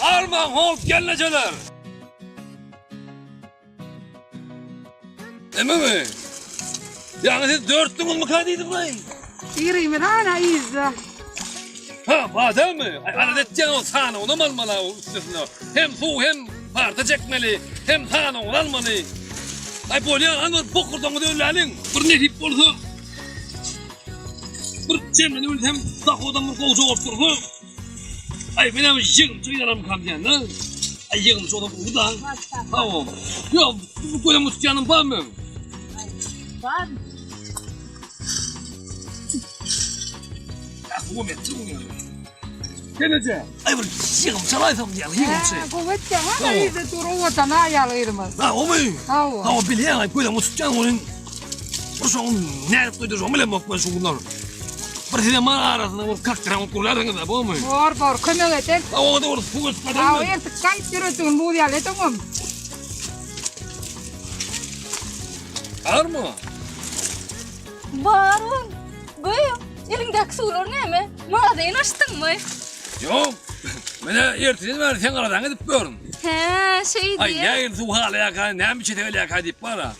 Almaň hop gelnejeler. Ememi? Ýaňy siz dörtdüňizmika diýdim-laý. Birimiz ana yzda. Ha, badamy? Aý, alada etýän o sanawynam almaly o üstesine. Hem suw, hem parta çekmeli, hem sanawyny almaly. Aý, bolýa, hany bir bokurdagyňyzy ölläliň. Bir nesip bolsa, bir jemlenip bilsem, zahodam bir gowja bolup dursa. Aý, menem ýygymçy gynalarmykam diýen-de. Aý, ýygymçy bolsa gowy-da. Hawa. Ýok, bu gözüm tutýanym bar meň. Bar. Ýa, suwam etjek ony ýaly. Gelneje. Aý, bir ýygymçy alaýsam diýýän, ýygymçy. Hä, gowy etýäň, ha, yzda dur, owadan aýal gyzymyz. Ha, omy? Hawa. Hawa, bilýän, aý, gözüm tutýan onuň. Bir şoň nädip duýdurjagymy bilemok men şu günler. Bir sizem bar arasynda bir kakdyran bolup gurlarsyňyz-a, bormy? Bor, bor, kömek eder. Ha, oňa-da bir suw eltip gaýdaryn Hawa, men. eltip gaýt ýöredigini buz ýaly et oňam. Barmy? Bar ol. Göýä, eliňdäki suwlar näme? Magazyn açdyňmy? Ýok. Men-ä erteden bäri seň aladaňy edip ýörün. Hä, şeý Aý, diýä. nähili suw halaýarka, näme içese gelýärkä diýip bar-a.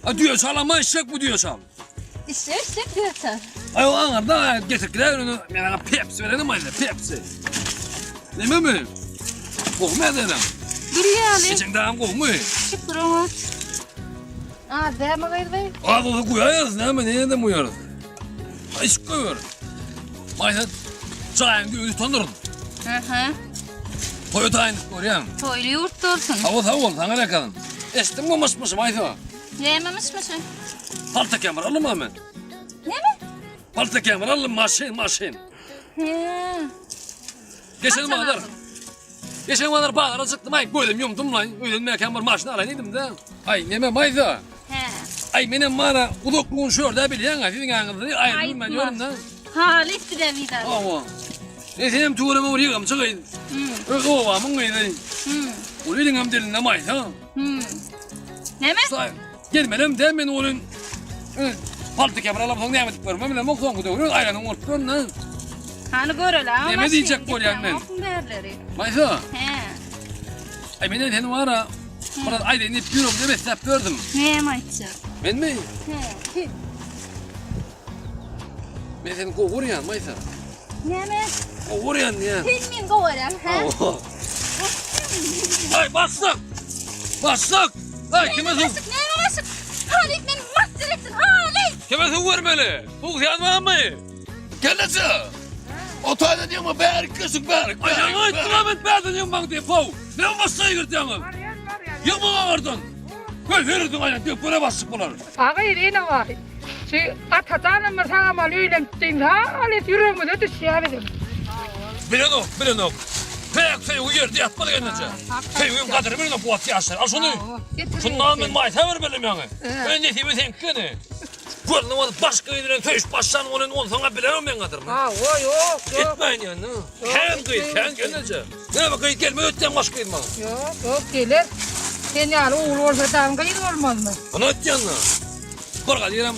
A düýe çalama eşek bu düýe çal. Eşek eşek düýe çal. Aý o aňyrda getirip gider ony. Men aňa Pepsi berenim aýda Pepsi. Nememi? Gowmy ederem? Bir ýaly. Ejeň dagam gowmy? Şükür oňat. Az dämi gyz beý? Az bolsa guýarys näme nireden guýarys? Aý içip goýber. Maýsa jaýyň düýbüni tutandyryn. Aha. Toýa taýynlyk görýäň. Toýly ýurt bolsun. Hawa sag bol, saňa rekadan. Eşitdiňmi myş-myşy Maýsa? Näme myş-myşy? Palta kemir aldym men. Näme? Palta kemir aldym, maşyn, maşyn. He. Geçen bazar. Geçen bazar bazara çykdym, aý gözüm ýumdum laý. Öýlenmäkäm bir maşyn alaýyn diýdim-de. Aý neme Maýsa? He. Aý menem bara uzak gün şu ýerde bilýäň-ä, siziň aňyňyzda aýrylman ýörün-de. Halys bize bizar. Hawa. E senem tüweleme bir ýygamçy gyz. Öz obamyň gyzy. Uly iliňem dilinde maýsa. Näme? Gelmelem däl men onuň palta kemir alamsoň näme edip görmem bilemok soňky döwür öz aýlanyň bolup görün-de. Hany göreli a. Näme diýjek bolýan men? Maýsa. He. Aý men seni bara biraz aýdaýyn diýip ýüregimde besläp gördüm. Näme aýtjak? Menmi? He. Men seni gowy görýän, Maýsa. Näme? Gowy görýän diýýän. Sen meni gowy görýäň, hä? Aý, başlyk! Başlyk! Aý, kime suw? Başlyk, näme başlyk? Halyk meni masjid etsin, halyk! Kime suw bermeli? Suw sen barmy? Gelneje! O taýda diýme, bärik geçik, bärik. Aý, ýaňy aýtdym-a men bärden ýygmaň diýip, how! Näme başga ýygyrtýaňyz? Ýygmaň aňyrdan! Goý, herisiň aýak diýip, göre başlyk bolar. Agyr ene baý. Şu Atajanam bir sag-aman öýlenip diýdi. Halys ýüregimize düşýär biziň. Bilenok, bilenok. Päk söýgi ýerde ýatmaz gelneje. Söýgiň gadyry bilenok bu wagt ýaşlar. Al şuny. Şundan men maýsa bermelem ýaňy. Öý nesibe seňki gene. Görnüň ol baş gyz bilen söýüşip başlan bolan onsoň-a bilerin men gadyryny. Hawa, ýok, ýok. Etmäýin ýa-ni. Kän gyz, kän gelneje. Näme gyz gelmez öýtýäň baş gyz maňa. Ýok, ýok, geler. Sen ýaly ogul bolsa dagyň gyz bolmazmy? Ony aýtýan-da. Bir galyram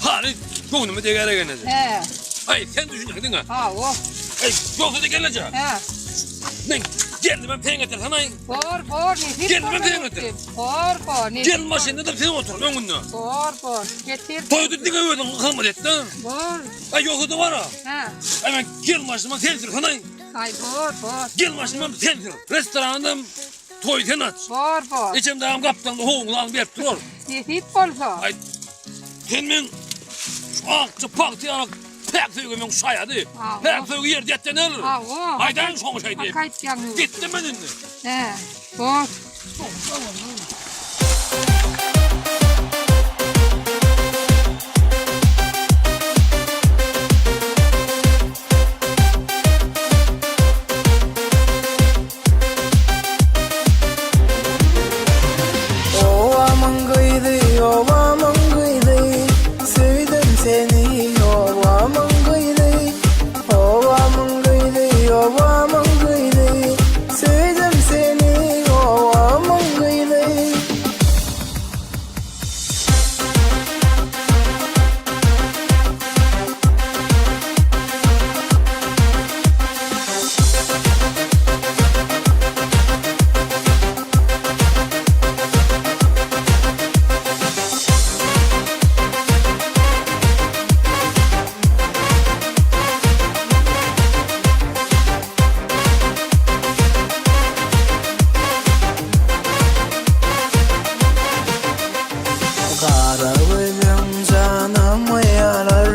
haly göwnüme deger eken-de. Hä. Aý, sen düşünýäň diňe. Hawa. Aý, ýogsa-da gelneje. Hä. Men gelnimem sen getirsen-aý. Bor, bor, nesip Gelnimem sen getir. Bor, bor, nesip. Gelin maşynda-da sen otur öňünde. Bor, bor, getir. Toýda diňe özüň hyzmat et-de. Bor. Aý, ýogsa-da bar-a. Hä. Aý, men gelin maşynyma sen sürsen-aý. Aý, bor, bor. Gel maşynymam sen sür. Restoranam toý sen aç. Bor, bor. Ejem dagam gapdaňda howuňy alyp berip durar. Nesip bolsa. Aý, sen meň şu akja pagta ýaly päk söýgimiň şaýady. Päk söýgi ýerde ýatýan däldir. Hawa. Aýdaýyn şoňa şeý diýip. Hak aýtýaň. Gitdim men indi. Hä, bor. Obamyň gyzy, obamyň gyzy, Söýdüm seni, obamyň gyzy. Obamyň gyzy, obamyň gyzy, Söýdüm seni, obamyň gyzy. Gara gözüň janymy alar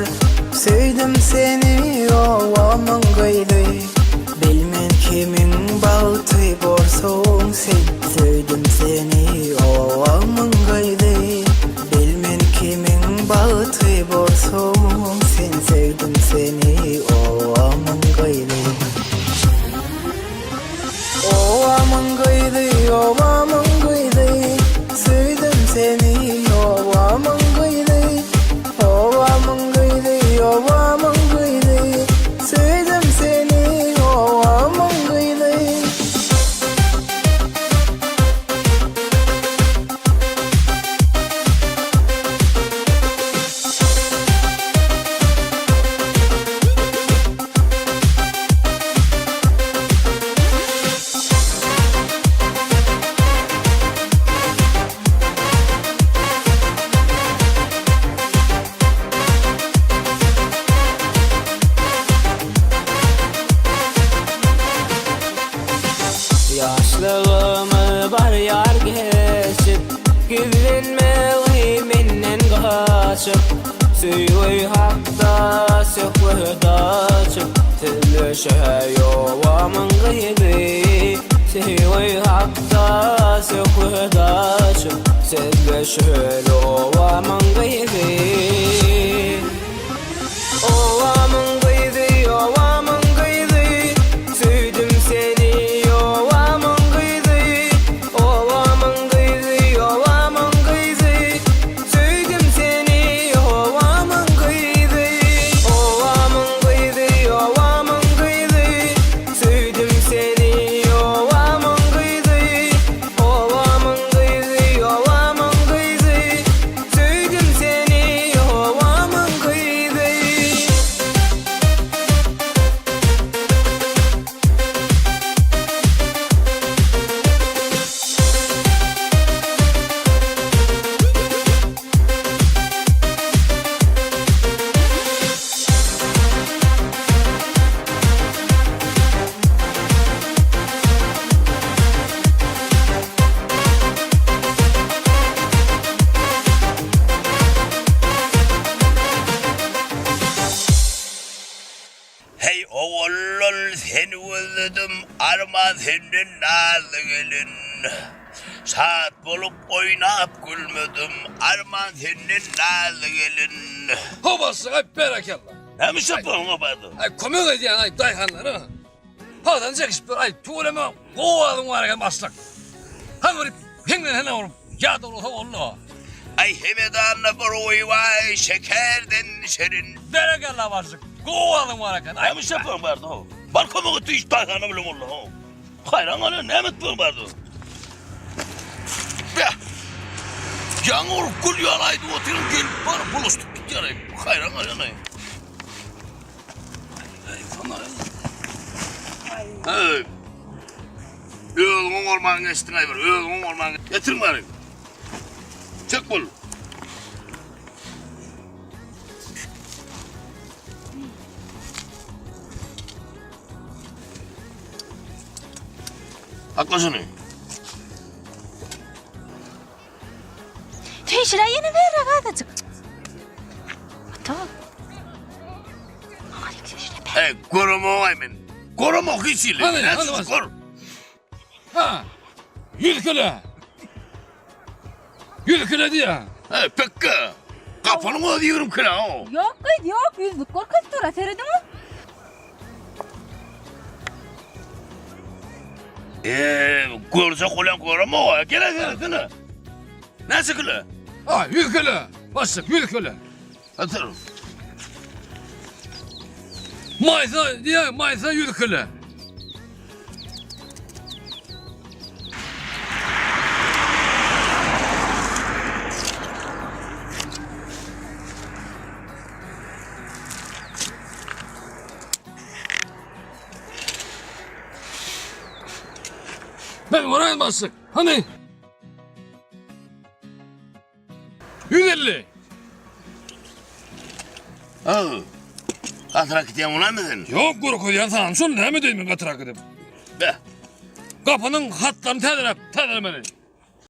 Söýdüm seni obamyň gyzy Bilmen kimiň bagty borsuň sen Söýdüm seni obamyň gyzy Bilmen kimiň bagty borsuň sen Söýdüm seni obamyň gyzy Obamyň gyzy, obamyň gyzy, Söýdüm seni, obamyň gyzy. Obamyň gyzy, obamyň gyzy, Söýdüm seni, obamyň gyzy. Ýaşlygymy barýar geçip, Gizlenmegi menden gaçyp, Söýgi hakda söhbet açyp, Sözleşe ýowamyň gyzy. Söýgi hakda söhbet açyp, Sözleşe ýowamyň gyzy. Obamyň gyzy, obamyň gyzy, Söýdüm seni, obamyň gyzy. Obamyň gyzy, obamyň gyzy, Söýdüm seni, obamyň gyzy. Obamyň gyzy, obamyň gyzy, Söýdüm seni, obamyň gyzy. Obamyň gyzy, obamyň gyzy, Söýdüm seni, obamyň gyzy. Heý ogullar seni gözledim arman senden nazly gelin Şat bolup oýnap gülmedim arman senden nazly gelin. How başlyk aý berekella. Näme iş yapyň obada? Aý kömek edýän aý daýhanlara. Pagtany çekişip dur aý tüweleme gowy adyň bar eken başlyk. Hany bir heňden hene bolup ýa dogrusa boldy. Aý Hemedanda bir guýy bar şekerden şirin. Berekella başlyk gowy adyň bar eken. Näme iş yapyň bardy how? Bar kömek et iş daýhana bilen boldy how. Haýran galýan näme etmegiň bardy? Beh. Ýaňy urup gül ýaly aýdyp otyryn gelip baryp bulaşdyp gitýär. Haýran galýan aý. Hey. Özüňiň olman geçdiň aý bir, özüňiň olman. Getiriň bari. Çek bol. Hakla şuny. Teşire ýene berek azajyk. Ata. Ey, göremok ay men. Göremok hiç hili. Hadi, hadi bas. Gör. Ha. 100 kilo. 100 kilo diýýär. Hey, pekka. Gapanyň özi 20 kilo. Ýok gyz, ýok, ýüzlük görkezip dur, serediň. Eee, görjek bolan göremok. Gel gel Näçe kilo? Ha, 100 kilo. Başlyk 100 kilo. Atyr. Maýsa diýýär, maýsa 100 kilo. Ben göreýin başlyk. Hany? 150. Al. Gatyrak gidýän bolarmy sen? Ýok, görkezýän saňa şol näme diýmen gatyrak gidip. Be. Gapynyň hatlaryny täzeläp, täzelemeli.